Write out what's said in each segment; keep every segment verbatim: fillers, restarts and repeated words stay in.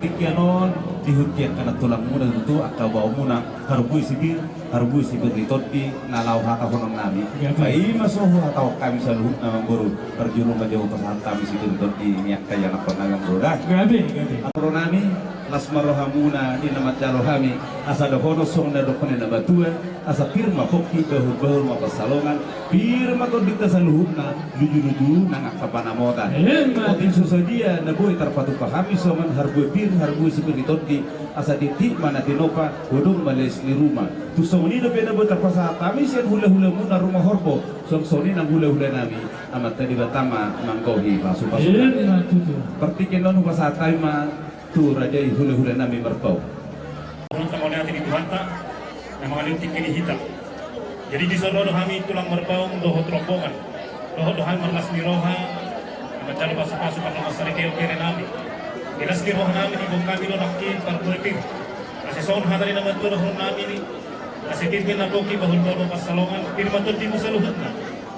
Tingki on, dihut di angka na tulangmuna tutu, angka baomuna, harbue sipir, harbue sipir ni tondi, na laho hatahonon nami. Gabe. Paima so huhatahon hami saluhutna, amangboru, parjolo ma jo hupasahat hami sipir ni tondi ni angka ianakhon nami, amangboru, da. Gabe, gabe. Amangboru nami, las ma rohamuna di na manjalo hami, asa dohonon songon na didok ni na matua, asa pir ma pongki, bahulbahul ma pansalongan, pir ma tondinta saluhutna, lujuluju nang angka panamota. Emma. Otik so sadia na boi tarpatupa hami songon harbue pir, harbue sipir ni tondi, asa titi ma na tinopa, godang ma les ni ruma. Tung songon i dope na boi tarpasahat hami sian hulahulamuna Ruma Horbo, songon i nang hulahula nami, Amanta Debata ma manggohi pasupasu. Emma tutu. Partingkian on hupasahat hami ma tu raja i, hulahula nami Marpaung. Mauliate di Tuhanta na mangalehon tingki ni hita. Jadi dison ro do hami tulang Marpaung dohot rombongan, dohot do hami marlas ni roha na manjalo pasupasu parnamasaripeon bere nami. Di las ni roha nami diboan hami do nangkin parbue pir. Asa songon hata ni na matua dohonon nami, asa pir ma na pongki, bahulbahul ma pansalongan, pir ma tondimu saluhutna,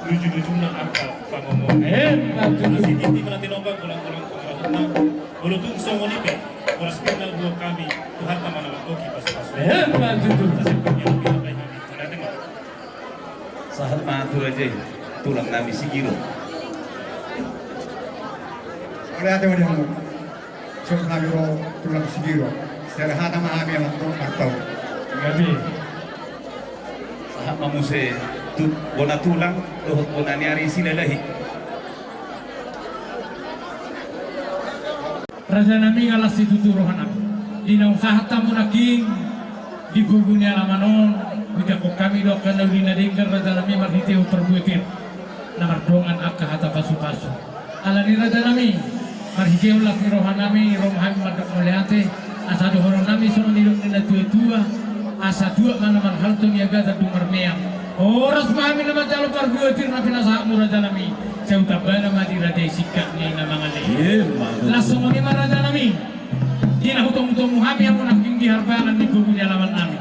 lujulujuna angka pangomoan. Emma tutu. Asa titi ma na tinopa, godang-godang pangarahutna. Molo tung songon i pe, horas pir na huboan hami, Tuhanta ma na manggohi pasupasu. Emma tutu. Asa pir ma na pir hami. Mauliate ma. Sahat ma tu raja i, tulang nami Sigiro. Mauliate ma di hamu. Songon hami ro tulang Sigiro, sahali hata ma hami, amang, tu Marpaung. Gabe. Sahat ma muse tu bona tulang dohot bona ni ari Silalahi. Raja nami, nga las situtu roha nami di naung sahat hamu nangkin di gogo ni alaman on. Hujangkon hami do angka na uli na denggan, raja nami, marhitehon parbue pir na mardongan angka hata pasupasu. Alani, raja nami, marhitehon las ni roha nami, ro ma hami mandok mauliate. Asa dohonon nami songon nidok ni na tuatua, asa tuat ma na marhalto, miagatan dung marmeam. Horas ma hami na manjalo parbue pir na pinasahatmu, raja nami. Sai hutambana ma di raja i singkat ni na mangalehon. Emma tutu. Las songon i ma, raja nami. Di na hutomutomu hami hamu nangkin di harbangan ni gogo ni alaman nami,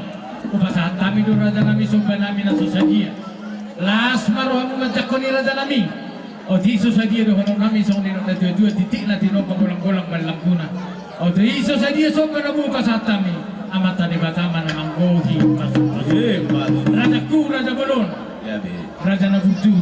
hupasahat hami do, raja nami, somba nami na so sadia. Las ma rohamu manjangkon i, raja nami. Otik so sadia dohonon nami songon nidok na tuatua, titik na tinopa, golanggolang ballangguna. Otik so sadia somba na boi hupasahat hami, Amanta Debata ma na manggohi pasupasu. Emma tutu. Rajaku, raja bolon. Gabe. Raja na burju.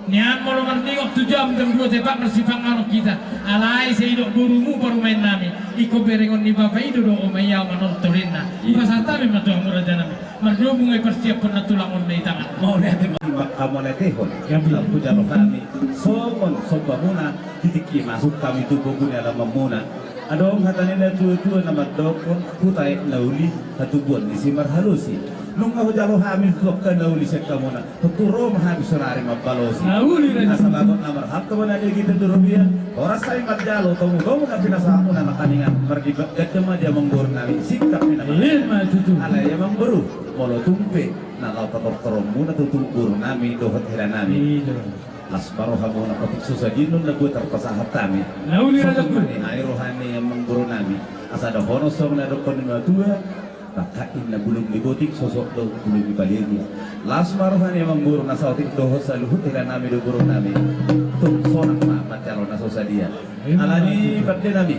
Nian ma Molo marningot tu jam, jam dua tepat marsipanganon hita. Alai sai didok borumu parumaen nami, ingkon berengon ni bapa i do, do oma i au manortor ninna. Pasahat hami ma tu hamu raja nami. Mardomu nunga diparsiaphon na tulang on na di tangan. Mauliate ma. Mauliate ma. Mauliate ma. Hujalo hami songon sombamuna, di tingki masuk hami tu pogu ni alamanmuna. Adong hata ni natuatua na mandokkon, huta aek na uli, hatubuan ni simarhalosi. Nunga hujalo hami tu angka na uli sian hamuna, tontu ro ma hami saonari mambalosi. Asa bagot na marhalto ma na digitong tu robean. Horas hami manjalo, tomutomu na pinasahatmuna nangkiningan, mardibat ganda ma di amangboru nami, singkat ni na. Ima tutu. Alai amangboru, molo tung pe na laho patortoronmuna tu boru nami dohot hela nami, las ma rohamuna otik so sadia nuaeng na boi tarpasahat hami. Na uli raja. Songon na nihai roha ni amangboru nami, asa dohonon songon na dokkon ni natua, pangkat ni na bulung ni botik, sosok do bulung ni palege. Las ma roha ni amangboru na saotik dohot saluhut hela nami dohot boru nami. Tung sonang ma manjalo na so sadia. Alani pande nami.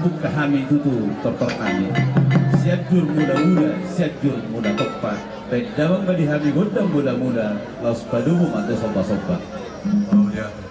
Buka hami tutu tortor nami. Sianjur Mulamula, Sianjur Mulatompa. Baen damang ma di hami gondang mulamula, laos padomu ma tu sombasomba. Mauliate.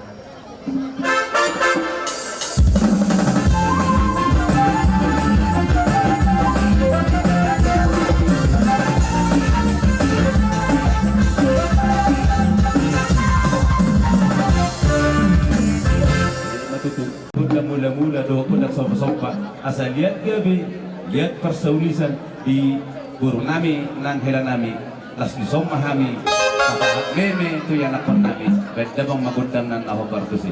Gondang mulamula dohot gondang sombasomba, asa liat gabe, liat parsaulian di boru nami nang hela nami, las dison ma hami pasahat meme tu ianakhon nami. Baen damang ma gondang na hombar tusi.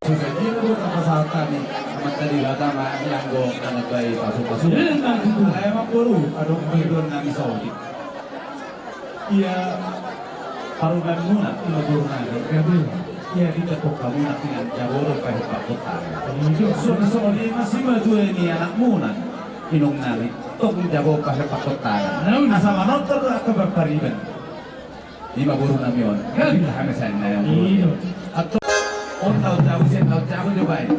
Susa dia do tapasahat hami, amanta di hata ma, ianggo manambai pasupasu. Ia, namboru, adong pangidoan nami saotik. Ia parumaenmuna, ima boru nami. Ia ditangkok hamuna, inang, jago do pahepat kotana. Songon i ma simatua ni anakmuna, inong nami, tong jago pahepat kotana. Asa manortor do angka parpariban. Ima boru nami on. Ia. Kita hame sain na yang boru. Iya. Atau on tau jago, sen tau jago jo baen.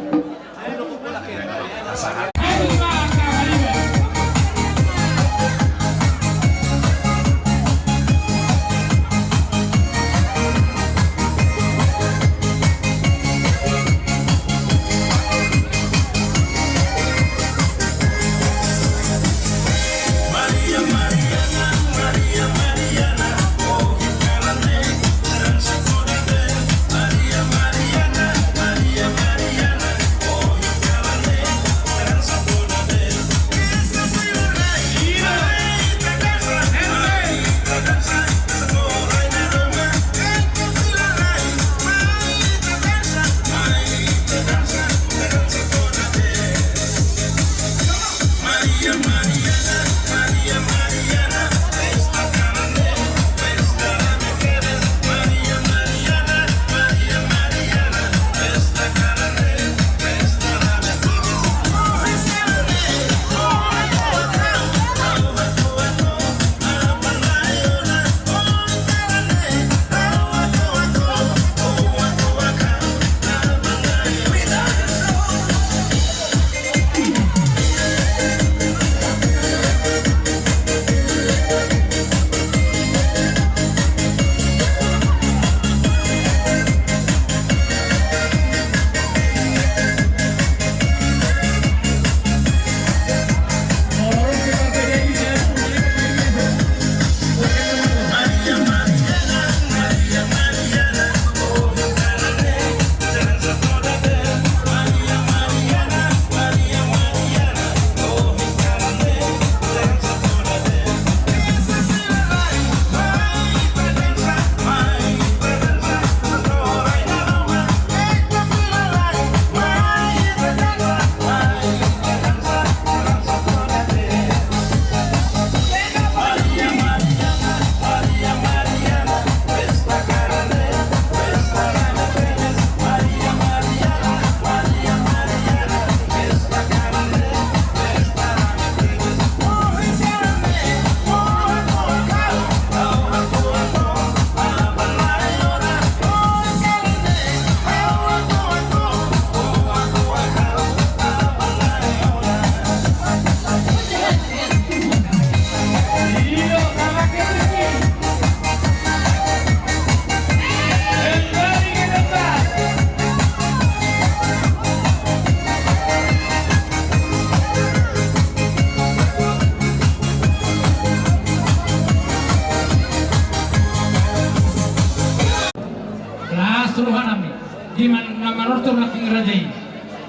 Tortor nangkin raja i,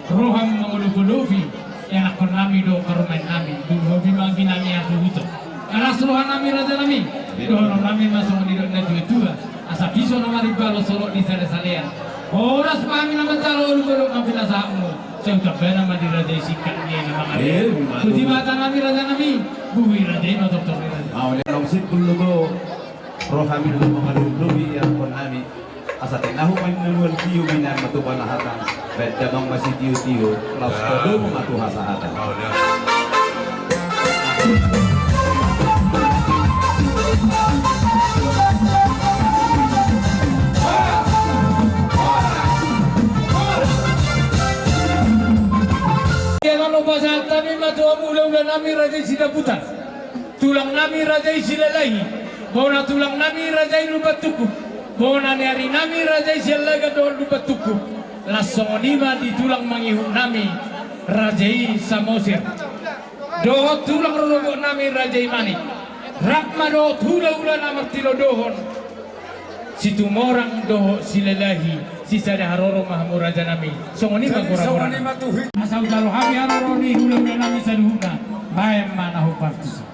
roham mangolopolopi ianakkonnami dohot parumaennami, dung hobi ma angginami hasuhuton. Las rohanami rajanami, dohononnami ma songon nidok natuatua, asa piso na marimbalo solot ni salesalean. Horas ma hami na manjalo, olo godang ma pinasahatmu, sai hutambana ma di raja i singkat ni na mangalean. Botima hatanami rajanami, boi raja i ma tortor ni raja. Mauliate. Adong simpul do rohami na mangolopolopi ianakkonnami. Asa tinahu ma inna mual tiup, inna ma tu panahatan, baen damang ma sitiotio, laos padomu ma tu hasahatan. Ia na pasahat hami ma tu hamu hulahula nami raja i Sidabutar. Tulang nami raja i Silalahi, bona tulang nami raja i Lumban Tungkup, bona ni ari nami raja i Siallagan dohot Lumban Tungkup. Las songon i ma di tulang mangihut nami raja i Samosir, dohot tulang rorobot nami raja i Manik, rap ma dohot hulahula na martinodohon. Situmorang dohot Silalahi, sisada haroro ma hamu rajanami. Songon i ma. Jadi, gora-gora songon i ma tu hi- Asa hujalo hami haroro ni hulahula nami saluhutna, baen ma na hombar tusi.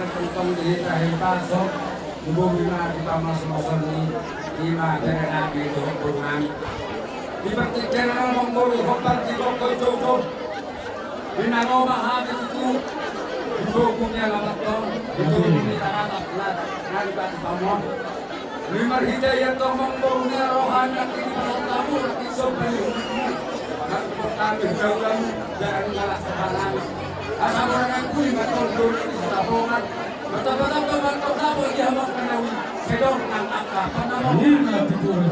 Tongtong di hita hipaso, di bohi ma di pamaso-maso ni, ima bere nami dohot boru nami. Di partingkian on amangboru, hombar di gokhon joujou. Di na ro ma hami tutu, di gokhon ni alamat on, di gokhon ni alamat na di batu pamon. Ni marhite i antong amangboru, ni roha ni anggi di pasahat hamu, anggi somba ni hutmu. Nang portami hudahulamu, jangan ngalah sepanami. Asa mora nang kuli ma tondol di Sitabongan. Martamba-tamba ma antong dapot di hamu angka nawi, sedor nang angka panamahon.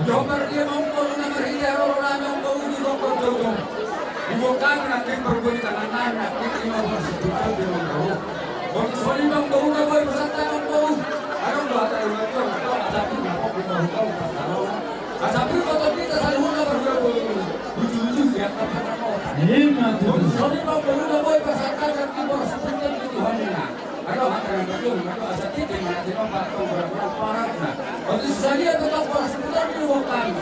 Di hombar dia ma amangboru na marhite haroro nami amangboru di gokhon joujou. Huboan hami nangkin parbue ni tangan nami nangkin ima boras sipunjung di amangboru. Boru soli ma amangboru na boi pasahat amangboru. Adong do hata ni natuatua, asa pir ma pongki ma hutong pasahat. Asa pir ma tondita saluhutna marhula boru. Lucu-lucu di angka panamahon. Ima tutu. Boru soli ma amangboru na boi pasahat nangkin boras sipunjung di Tuhan na. Adong hata ni natuatua, asa tingki ma na tinompa tong boras-boras paratna. Boru soli ma tong boras sipunjung di huboan hami.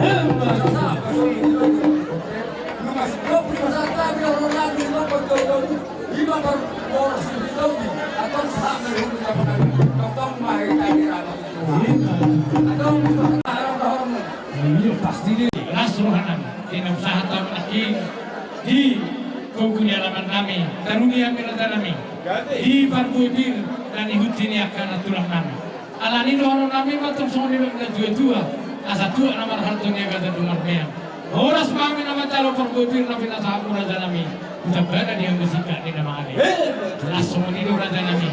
Ima. Ima parboru si Tobi, antong sahat ma di hulu Jambanami, tongtong ma hita di rama. Ima. Antong ima. Iyo, pasti di las rohanami di na husahat hamu nangkin di togu ni alamannami, taruni hami rajanami di parbotir na nihut ni angka na tulangnami. Alani dohononnami ma tong songon nidok ni natuatua, asa tuak na marhalto niagatan do marmeam. Horas ma hami na manjalo parbotir na pinasahatmu rajanami, hutambana di hamu singkat ni na mangalean. Las songon i do rajanami.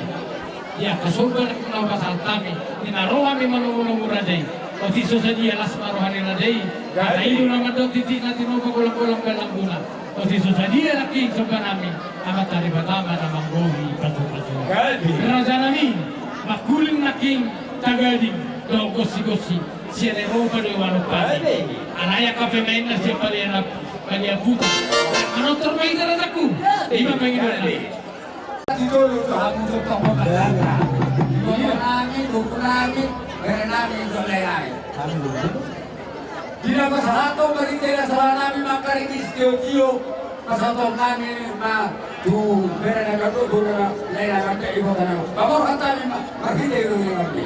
Ia, angka somba na hupasahat hami, di na ro hami manomunomu raja i. Otik so sadia las ma roha ni raja i. Hata i do na mandok titik na tinopa, golanggolang balambuna. Otik so sadia nangkin sombanami, Amanta Debata ma na manggohi pasupasu. Rajanami, mangkuling nangkin tagading dohot gonsigonsi, sian Eropa do i walompati. Alai angka pemainna sian Balian, Balian Putra. Manortor ma hita rajaku. Ima pangidoannami. Titolu tu hamu tongtong ma. Ibotonami, bukunami, berenami, dohot lae-lae. Di na pasahathon marhite na salanami mangkaringgis tiotio, pasahatonnami ma tu bere na gandok, boru na lae na gandok, ibotonami. Paborhat hami ma marhite i do i nami.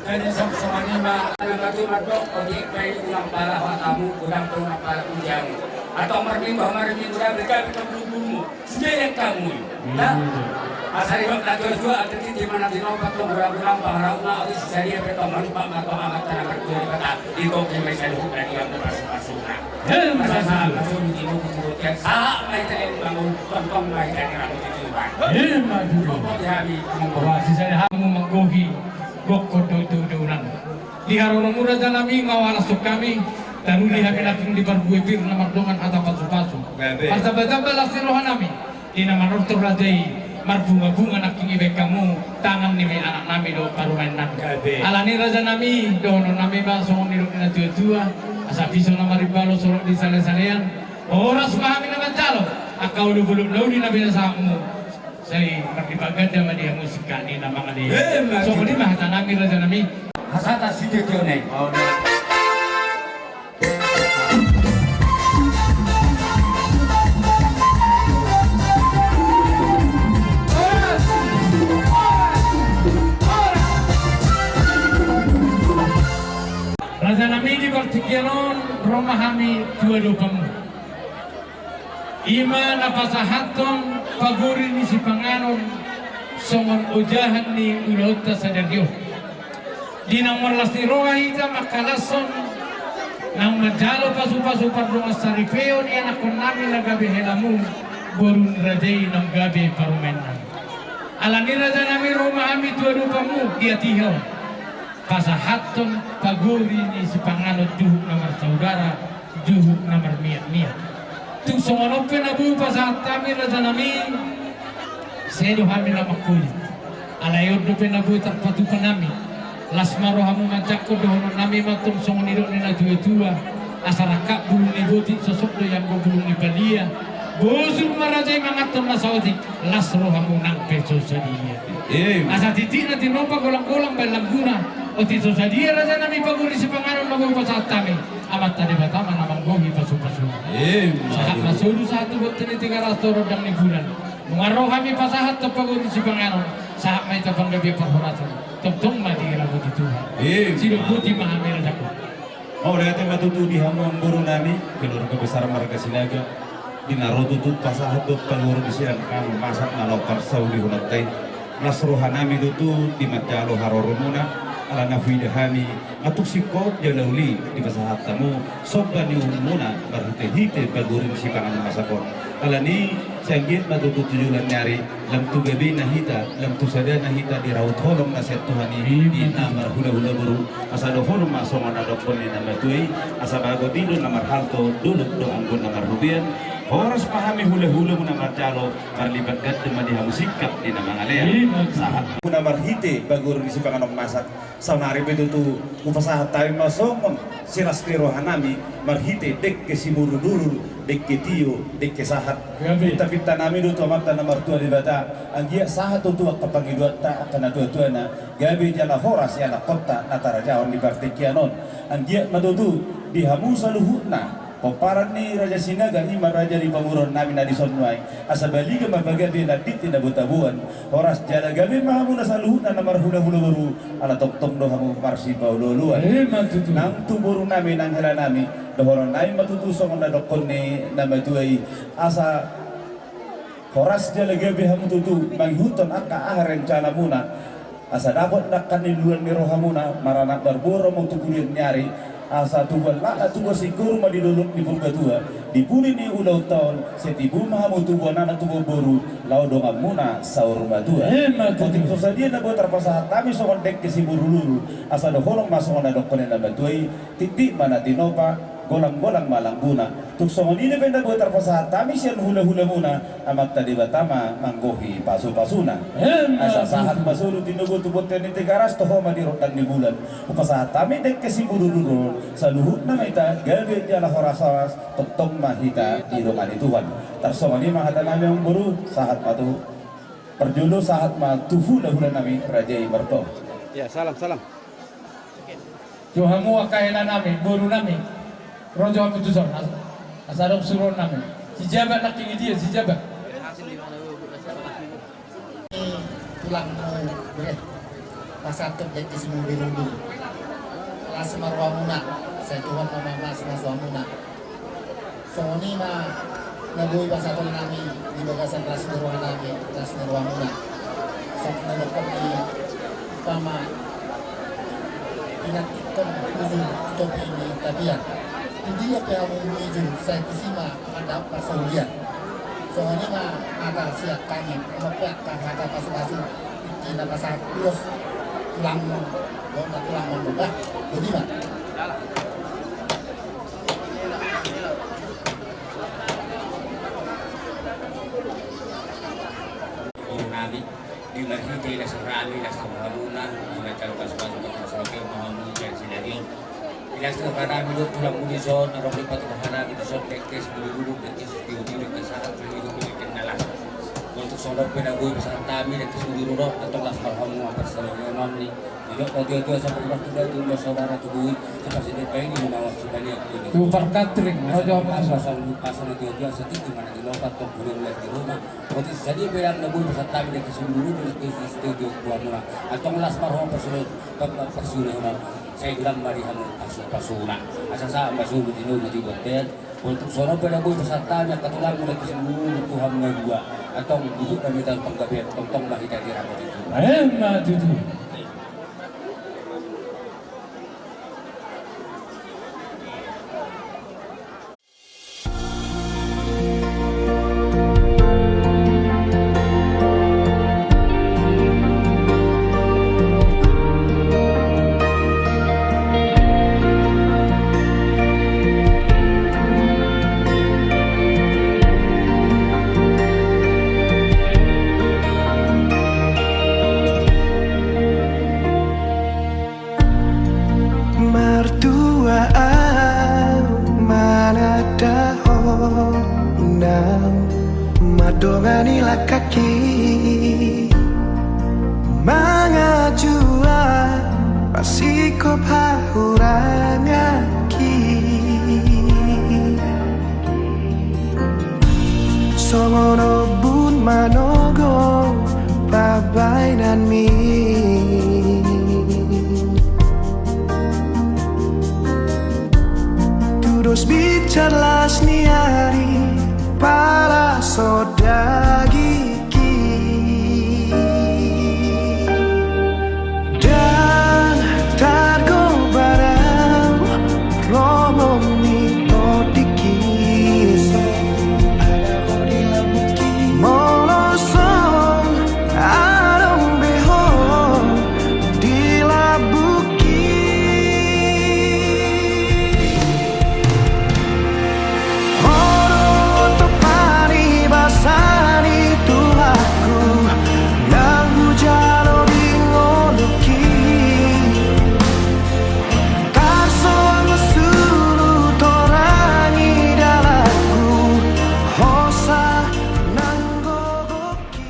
Jadi songon i ma, na tutu mandok, otik pe ulang pala hatamu, godang pe ulang pala punjamu. Atau marminggu, marminggu, godang pe gabe tong bulungmu. Sude yang kamu. Nah, asa dihot na tuatua, ate titi mana tinopa tong gurang-gurang pangarahutna, otik si sadia pe tong manumpak ma tong Amanta na martua Debata, di tong ima i saluhutna di anggo pasu-pasuna. Asa sahat ma solu di boru di botian, sahat ma hita di bangun, tongtong ma hita di rambut di tuban. Ima tutu. Boru di hami, manggohi. Wah, si sadia hamu manggohi, gokhon do tu undang-undang. Di haroromu raja nami, maualas tu hami, taruli hami nangkin di parbue pir na mardongan hata pasu-pasu. Martamba-tamba las ni roha nami. Di na manortor raja i, marbunga-bunga nangkin dibaen hamu, tangan ni anak nami dohot parumaen nami. Alani raja nami, dohonon nami ma songon nidok ni na tua-tua, asa piso na marimbalo solot di sale-salean, horas ma hami na manjalo angka olop-olop na uli na binasaonmu. Sai marlipat ganda ma di hamu singkat ni na mangalean. Songon i ma hata nami raja nami. Hasahatan sitio-tio nai. Raja nami, di partingkian on ro ma hami tu adopanmu. Ima na pasahathon pagori ni sipanganon songon ojahan ni ulaonta sadari on. Di naung marlas ni roha hita mangkalashon, naung manjalo pasu-pasu pardongan saripeon i anakkon nami na gabe helamu, boru ni raja i naung gabe parumaen nami. Alani raja nami ro ma hami tu adopanmu di hatiha on. Pasahathon pagori ni sipanganon juhut na marsaudara, juhut na marmiak-miak. Tung songon on pe na boi pasahat hami raja nami, sai do hami na mangkulit. Alai on dope na boi tarpatupa nami. Las ma rohamu manjangkon, dohonon nami ma tong songon nidok ni na tua-tua. Asa rangkap bulung ni botik, sosok do i anggo bulung ni palia. Bosur ma raja i manganhon na saotik, las rohamu nang pe so sadia. Asa titik na tinopa, golang-golang baen langguna. Otik so sadia raja nami pagori sipanganon na boi pasahat hami, Amanta Debata ma na manggohi pasu-pasu. Sahat ma solu sahat tu bontean ni Tigaras, tu rondang ni bulan. Nunga ro hami pasahathon pagori sipanganon, sahat ma hita panggabean parhorasan. Tongtong ma dirahoti Tuhan. Sidok boti ma hami rajaku. Mauliate ma tutu di hamu amangboru nami, keluarga besar marga Sinaga, di na ro tutu pasahat dohot pagori ni sipanganon masak na laho parsaulihononta i. Las roha nami tutu di manjalo haroromuna, ala na huida hami, nga tung singkop jala uli dipasahat hamu somba ni uhumuna marhite-hite pagori ni sipanganon masak on. Alani i, sai anggiat ma tutu tu joloan ni ari, lam tu gabena hita, lam tu sadana hita dirahut holong na sian Tuhan i, di na marhula-hula boru. Asa dohonon ma songon na dokkon ni na matua i, asa bagot i do na marhalto, dolok do anggo na marrobean. Horas ma hami hula-hulamuna manjalo, marlipat ganda ma di hamu singkat ni na mangalean. Sahat. Muna marhite pagori ni sipanganon masak. Saonari pe tutu hupasahat hami ma songon silas ni roha nami marhite dengke siburururu, dengke tio, dengke sahat. Pinta-pinta nami do tu Amanta na martua Debata, anggiat sahat tutu angka pangidoanta angka na tua-tuana, gabe jala horas i anakkonta na tarajahon di partingkian on. Anggiat ma tutu di hamu saluhutna pomparan ni Raja Sinaga, ima raja ni pamoruon nami na dison nuaeng, asa baliga ma pagabe landit ni na boi taboan. Horas jala gabe ma hamuna saluhutna na marhula-hula boru, ala tongtong do hamu marsipaolo-oloan. Nang tu boru nami nang hela nami, dohonon nami ma tutu songon na dokkon ni na matua i, asa horas jala gabe hamu tutu mangihuthon angka aha rencanamuna. Asa dapot nangkin ni lulan ni rohamuna, maranak marboru hamu tu pudian ni ari, asa tubuan laklak tubuan singkoru ma di dolok ni Purbatua, di pudi ni ulaonta on, sai tibu ma hamu tubuan anak tubuan boru, laho donganmuna saur matua. Otik so sadia na boi tarpasahat hami songon dengke siburururu, asa dohonon ma songon na dokkon ni na matua i, titik ma na tinopa, golang-golang ma langguna. Tung songon i dope na boi tarpasahat hami sian hula-hulamuna, Amanta Debata ma manggohi pasu-pasuna. Asa sahat ma solu tinopa tu bontean ni Tigaras, toho ma di rondang ni bulan. Hupasahat hami dengke siburururu on, saluhutna ma hita gabe jala horas-horas, tongtong ma hita didongani Tuhan. Tarsongon i ma hata nami amangboru, sahat ma tu parjolo, sahat ma tu hula-hula nami raja i martua. Ia, salam, salam. Jo hamu angka hela nami, boru nami. Ro jo hamu tuson, asa adong suruon nami. Si Jabat nangkin i dia, si Jabat. Tulangmu, bre. Pasahat dengke simudurudur. Las ma rohamuna, sai Tuhan ma mamasumasu hamuna. Songon i ma na boi pasahaton nami di bagasan las ni roha nami, las ni rohamuna. Songon na dohonon ni umpama, pinantikhon bujur topi ni tapian. Tudia pe hamu mijur, sai tusi ma mandapot parsaulian. Songon i ma hata sian hami, ro pe angka hata pasupasu, tingki na pasahat ulos, tulang, dohot na tulang mandok, bah, boti ma. Guru nami, di marhite las ni roha nami, las ni rohamuna, di na talu pasupasu, pasupasu, pasupasu, pasupasu, pasupasu, Di las ni roha nami dohot tulangmu dison, adong do patupa roha nami dison, dengke simudurudur, dengke sitio-tio, dengke sahat, dengke na las. Molo tung songon on pe na boi pasahat hami, dengke simudurudur, antong las ma rohamu, parsaulehononni. Didok na tio-tio asa pernah tu datu, tu saudara tu bui, sipasindia bahen ni nawa sipaliat. Tu parkatring, rojo pasal, pasal na tio-tio asa tingki ma na di lopa, tong guru las di ruma. Otik sadia pe na boi pasahat hami, dengke simudurudur, dengke sitio-tio, antong las ma rohamu, parsaulehon, pa-, pa-, parsaulehononna. Sai godang ma di hamu pasu-, pasuna. Asa sahat ma solu di nona di bontean. Molo tung songon on pe na boi pasahat hami angka tulangmu na di simudurudur tu hamu na dua. Antong buhut ma hita panggabean, tongtong ma hita di rangka i. Emma tutu. Martua au mananda ho, na mandongani langkangki, mangajual pasingkop hahuranganki. Songon ombun manogo pambahenanmi. Tudos binsar las ni ari pala so dagingki. Ndang targobar au lomo ni tondingki. Molo so adong be ho di lambungki. Ho do topan ni basa ni Tuhanku, na hujalo di ngolungki. Tarsongon sulu torang i dalanku, hosa nang gogoki.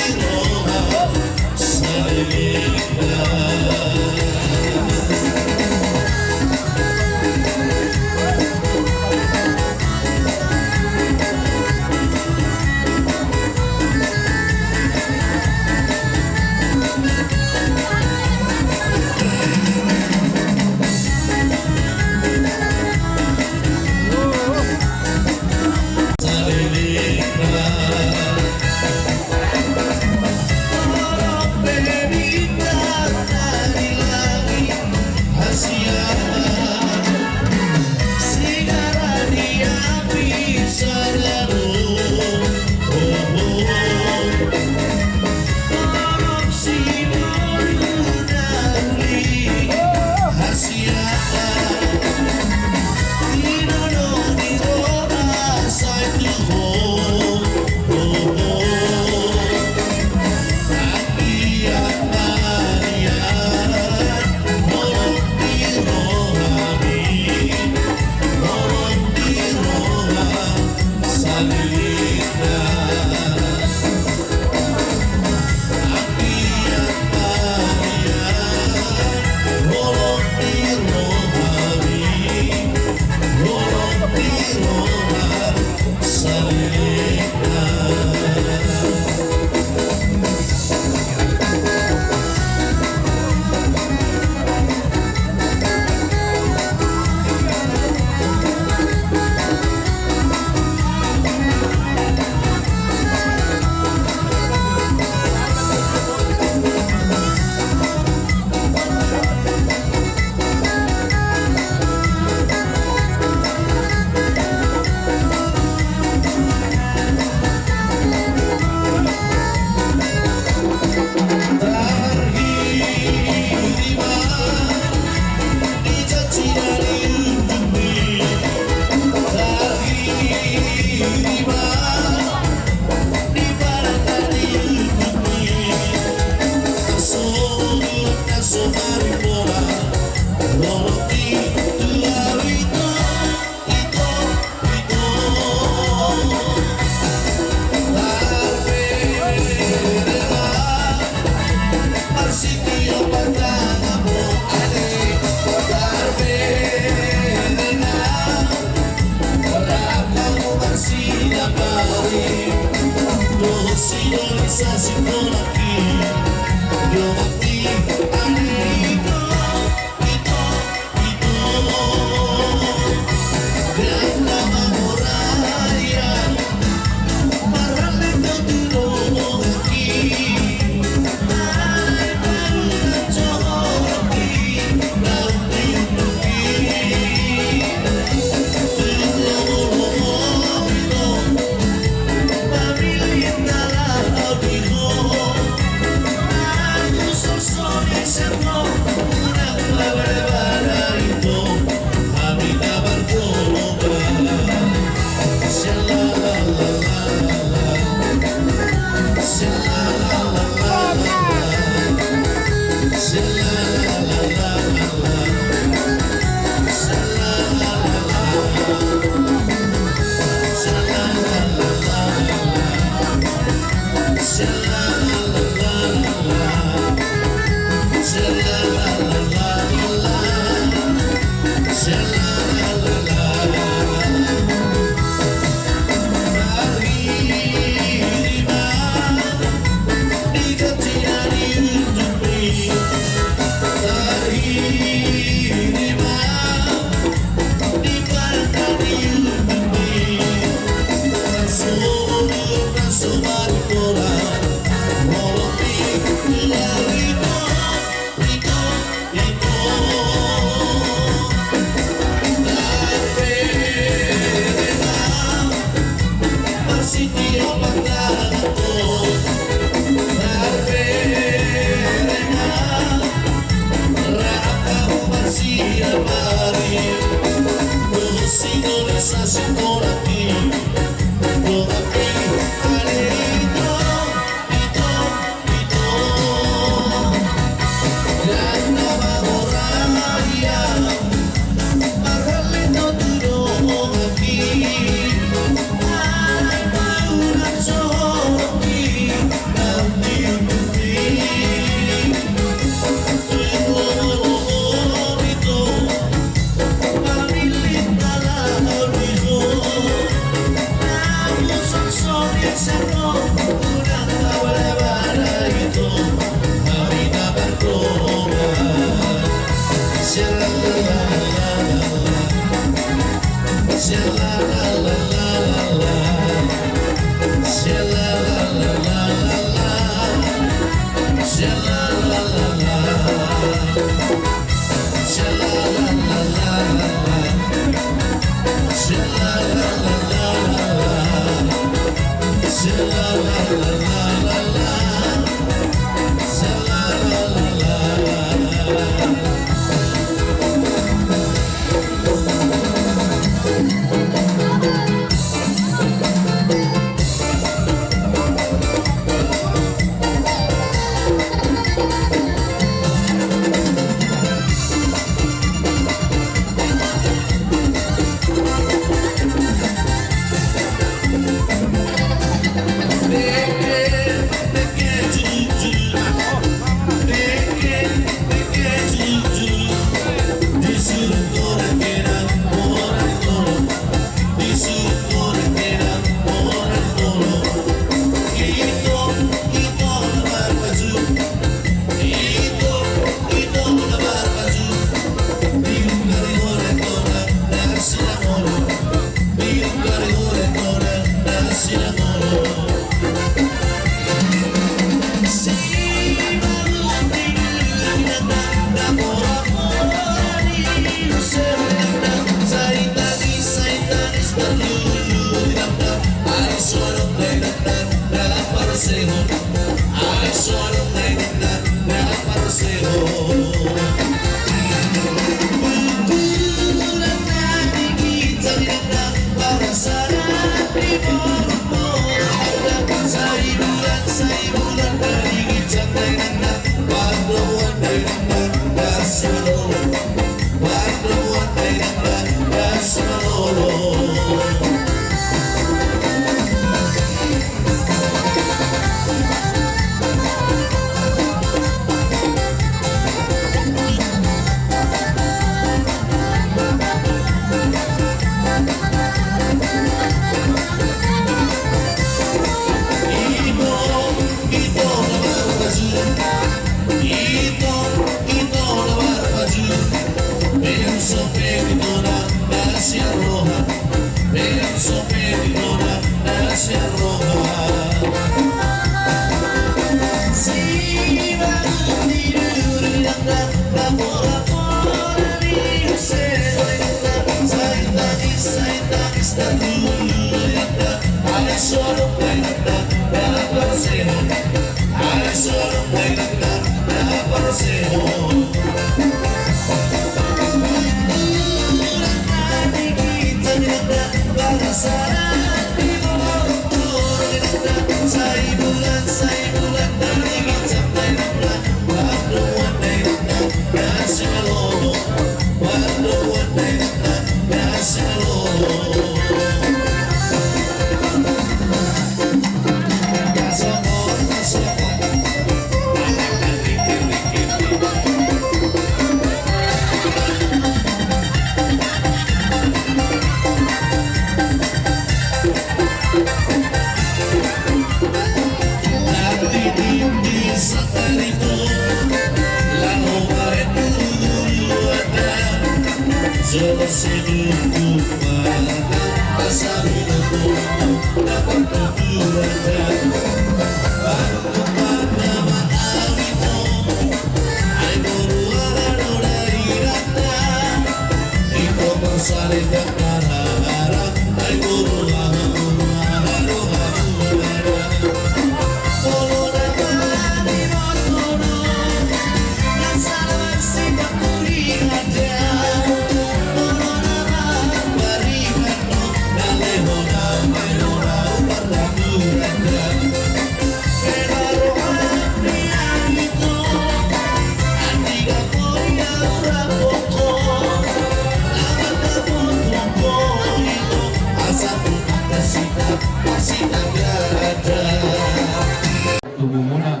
Tubumuna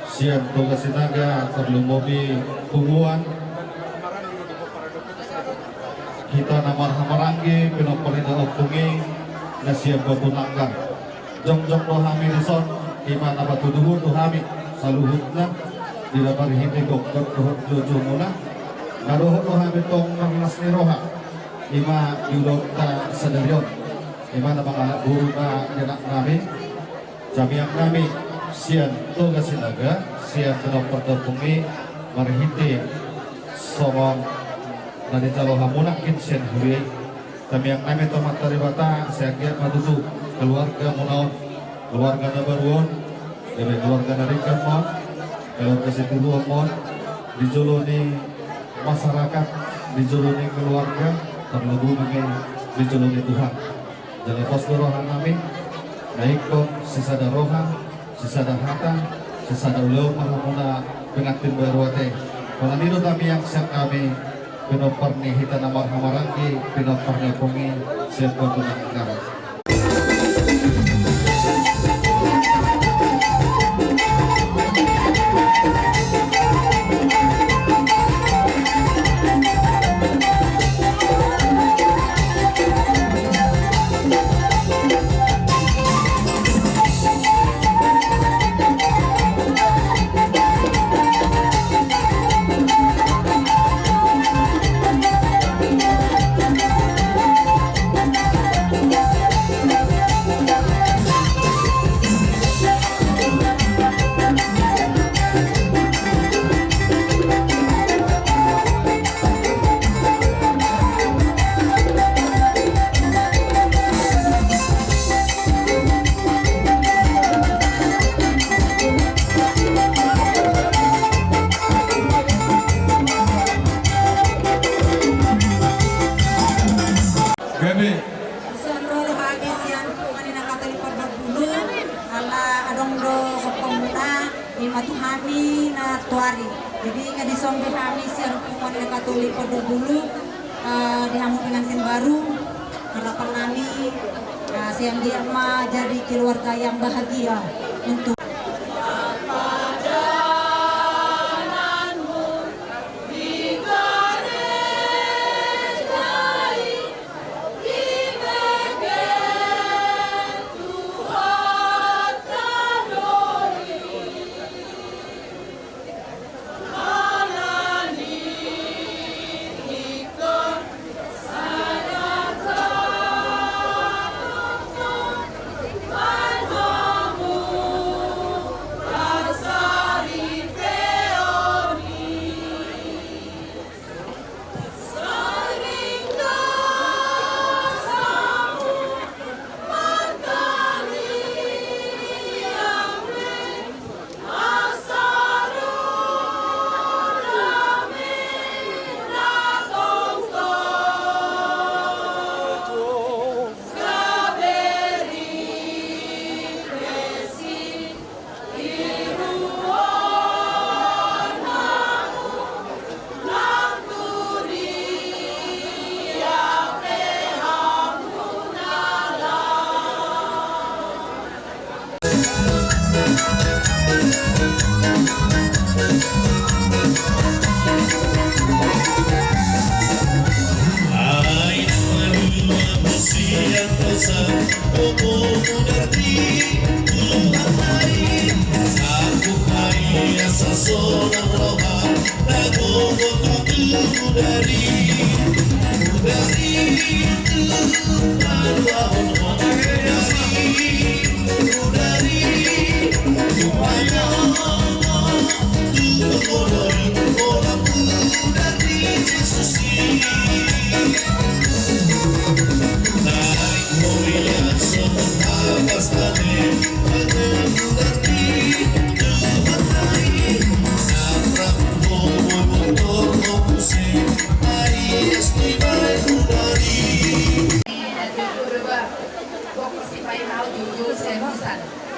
sian Toga Sinaga, tarlumobi punguan, hita na marhahamaranggi, pinompar ni na ompung i, na sian Batu Nanggar. Jongjong do hami dison, ima na patuduhon do hami saluhutna, di na marhite gokgot dohot jojomuna, na dohot do hami tong marlas ni roha, ima di ulaonta sadari on, ima na mangalap boru na di anak nami, tamiang nami sian Toga Sinaga, sian pinompar ni ompung i, marhite songon na dijalo hamu nangkin sian huria i. Tamiang nami tu Amanta Debata, sai anggiat ma tutu keluargamuna on, keluarga na baru on, gabe keluarga na denggan ma on, keluarga sitiruon ma on, di jolo ni masyarakat, di jolo ni keluarga, tarlumobi ma i di jolo ni Tuhan. Jala pos do roha nami, na ingkon sisada roha, sisada hata, sisada ulaon ma hamuna pengantin baru ate. Holan i do tamiang sian hami, pinompar ni hita na marhahamaranggi, pinompar ni ompung i, sian Batu Nanggar. Songon i hami sian Perkumpulan Katolik Pondok Bulu, eh, di hamu pengantin baru, harapan nami, eh, sian dia ma jadi keluarga yang bahagia untuk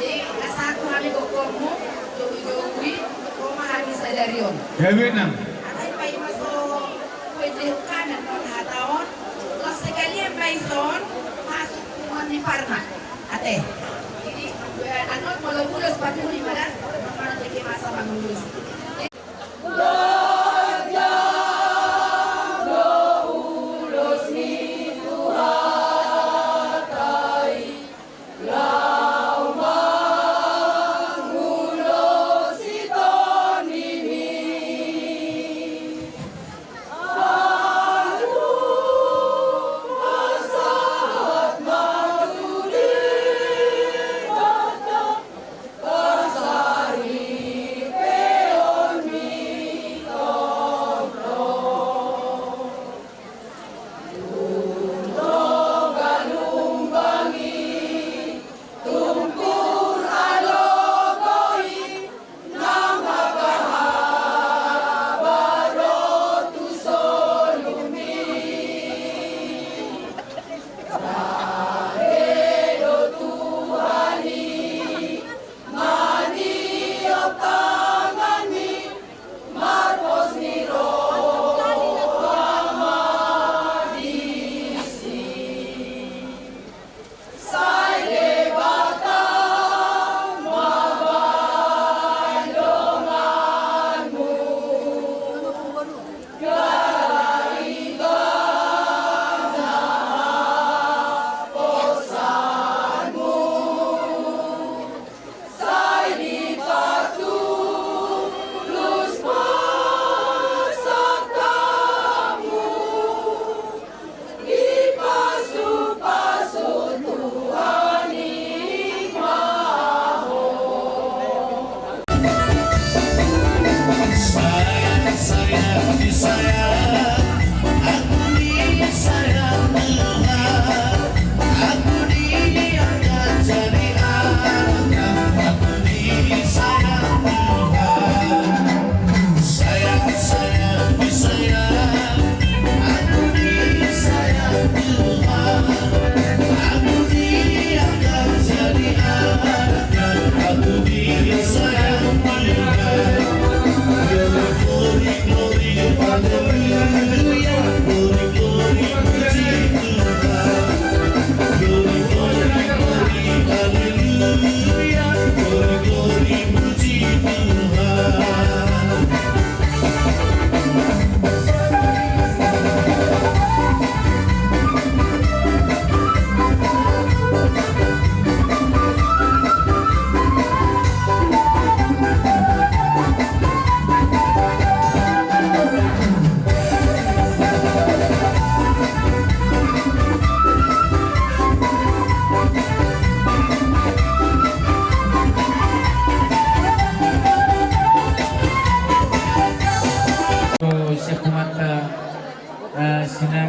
Jadi, asa aku hami gokhonmu, joujou i, ro ma hami sadari on. Gabe nang. Alai paima so, kue jehuk kanan non hata on, laos sekalian ma ison, masuk punguan ni Parma. Ate. Jadi, eh, anu, molo ulos paturi ma da, molo teke masa mangulos.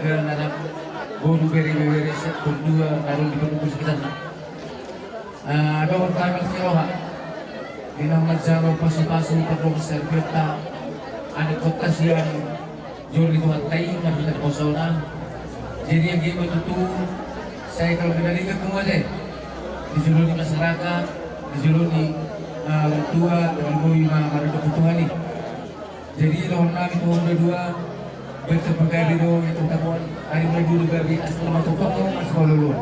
Anak boru, bere, bebere, sektor dua, lalu di pendukung sekitarna. Adong hami siroha di na manjalo pasupasu pardongan sapianta, anak kota sian jolo ni Tuhanta i, marhite puasana. Jadi anggiat ma tutu sai kalau kita lihat semua deh, di jolo ni masyarakat, di jolo ni orang tua, di jolo ni ma marhite Tuhan i. Jadi dohonon nami tu hamu na dua, baca pagabe do itu tapon, ari na dua gabe, asal ma tutu masih maluluan.